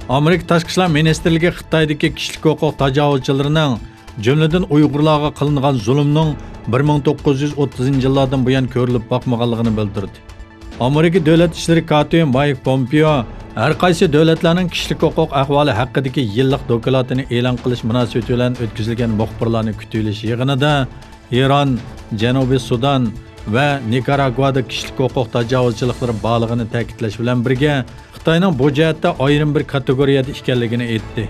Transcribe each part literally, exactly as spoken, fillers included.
ئامېرىكا تاشقى ئىشلار مىنىستىرلىكى خىتايدىكى كىشىلىك ھوقۇق تاجاۋۇزچىلىرىنىڭ، جۈملىدىن ئۇيغۇرلارغا قىلىنغان زۇلۇمنىڭ بىر مىڭ توققۇز يۈز ئوتتۇزىنچى يىللاردىن بۇيان كۆرۈلۈپ باقمىغانلىقىنى بىلدۈردى. ئامېرىكا دۆلەت ئىشلىرى كاتىپى مايك پومپېئو ھەر قايسى دۆلەتلەرنىڭ كىشىلىك ھوقۇق ئەھۋالى ھەققىدىكى يىللىق دوكلاتىنى ئېلان قىلىش مۇناسىۋىتى بىلەن ئۆتكۈزۈلگەن مۇخبىرلارنى كۈتۈۋېلىش يىغىنىدا ئىران، جەنۇبىي سۇدان ۋە نىكاراگۋادا كىشىلىك ھوقۇق تاجاۋۇزچىلىقلىرى بارلىقىنى تەكىتلەش بىلەن بىرگە، خىتاينىڭ بۇ جەھەتتە ئايرىم بىر كاتېگورىيەدە ئىكەنلىكىنى ئېيتتى.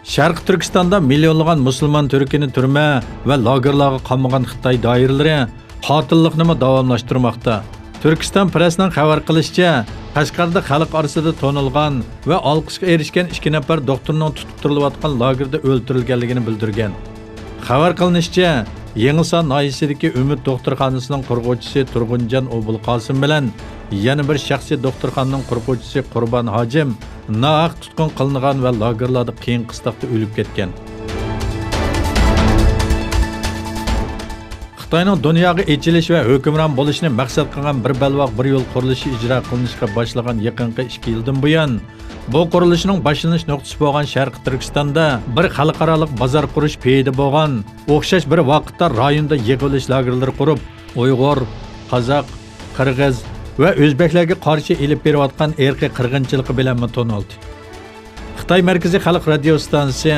شەرقىي تۈركىستاندا مىليونلىغان مۇسۇلمان تۈركىنى تۈرمە ۋە لاگېرلارغا قامىغان خىتاي دائىرىلىرى قاتىللىقنىمۇ داۋاملاشتۇرماقتا. تۈركىستان پرېسسىنىڭ خەۋەر قىلىشىچە، قەشقەردە خەلق ئارىسىدا تونۇلغان ۋە ئالقىشقا ئېرىشكەن ئىككى نەپەر دوختۇرنىڭ تۇتۇپ تۇرۇلۇۋاتقان لاگېردا ئۆلتۈرۈلگەنلىكىنى بىلدۈرگەن. خەۋەر قىلىنىشىچە، يېڭىسار ناھىيەسىدىكى ئۈمىد دوختۇرخانىسىنىڭ قۇرغۇچىسى تۇرغۇنجان ئوبۇلقاسىم بىلەن يەنە بىر شەخسىي دوختۇرخانىنىڭ قۇرغۇچىسى قۇربان ھاجىم ناھەق تۇتقۇن قىلىنغان ۋە لاگېرلاردا قىيىن قىستاقتا ئۆلۈپ كەتكەن. خىتاينىڭ دۇنياغا ئېچىلىش ۋە ھۆكۈمران بولۇشنى مەقسەت قىلغان بىر بەلباغ بىر يول قۇرۇلۇشى ئىجرا قىلىنىشقا باشلىغان يېقىنقى ئىككى يىلدىن بۇيان، بۇ قۇرۇلۇشنىڭ باشلىنىش نۇقتىسى بولغان شەرقىي تۈركىستاندا بىر خەلقئارالىق بازار قۇرۇش پېيىدە بولغان، ئوخشاش بىر ۋاقىتتا رايوندا يىغىۋېلىش لاگېرلىرى قۇرۇپ، ئۇيغۇر، قازاق، قىرغىز ۋە ئۆزبەكلەرگە قارشى ئېلىپ بېرىۋاتقان ئىرقىي قىرغىنچىلىقى بىلەنمۇ تونۇلدى. خىتاي مەركىزىي خەلق رادىيو ئىستانسىسى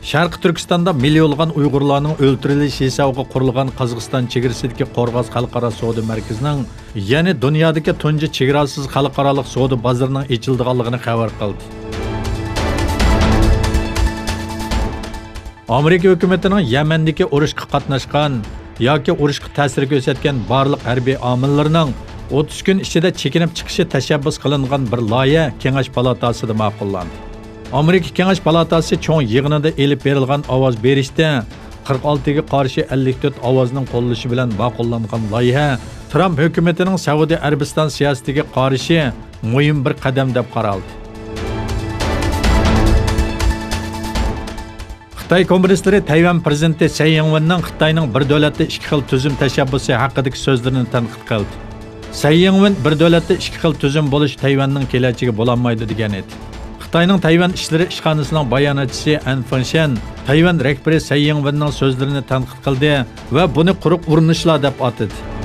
شەرقىي تۈركىستاندا مىليونلىغان ئۇيغۇرلارنىڭ ئۆلتۈرۈلۈشى ھېسابىغا قۇرۇلغان قازاقىستان چېگرىسىدىكى قورغاس خەلقئارا سودا مەركىزىنىڭ يەنى دۇنيادىكى تۇنجى چېگراسىز خەلقئارالىق سودا بازىرىنىڭ ئېچىلىدىغانلىقىنى خەۋەر قىلدى. ئامېرىكا ھۆكۈمىتىنىڭ يەمەندىكى ئۇرۇشقا قاتناشقان ياكى ئۇرۇشقا تەسىر كۆرسەتكەن بارلىق ھەربىي ئامىللىرىنىڭ ئوتتۇز كۈن ئىچىدە چېكىنىپ چىقىشى تەشەببۇس قىلىنغان بىر لايىھە كېڭەش پالاتاسىدا ماقۇللاندى. ئامېرىكا كېڭەش پالاتاسى چوڭ يىغىنىدا ئېلىپ بېرىلغان ئاۋاز بېرىشتە قىرىق ئالتىگە قارشى ئەللىك تۆت ئاۋازنىڭ قوللىشى بىلەن ماقۇللانغان لايىھە ترامپ ھۆكۈمىتىنىڭ سەئۇدى ئەرەبىستان سىياسىتىگە قارشى مۇھىم بىر قەدەم دەپ قارالدى. خىتاي كوممۇنىستلىرى تەيۋەن پىرېزىدېنتى سەي يىڭۋېننىڭ خىتاينىڭ بىر دۆلەتتە ئىككى خىل تۈزۈم تەشەببۇسى ھەققىدىكى سۆزلىرىنى تەنقىد قىلدى. سەي يىڭۋېن بىر دۆلەتتە ئىككى خىل تۈزۈم بولۇشى تەيۋەننىڭ كېلەچىكى بولالمايدۇ، دېگەن ئىدى. خىتاينىڭ تەيۋەن ئىشلىرى ئىشخانىسىنىڭ باياناتچىسى ئەن فېڭشەن تەيۋەن رەھبىرى سەي يىڭۋېننىڭ سۆزلىرىنى تەنقىد قىلدى ۋە بۇنى قۇرۇق ئۇرۇنۇشلا دەپ ئاتىدى.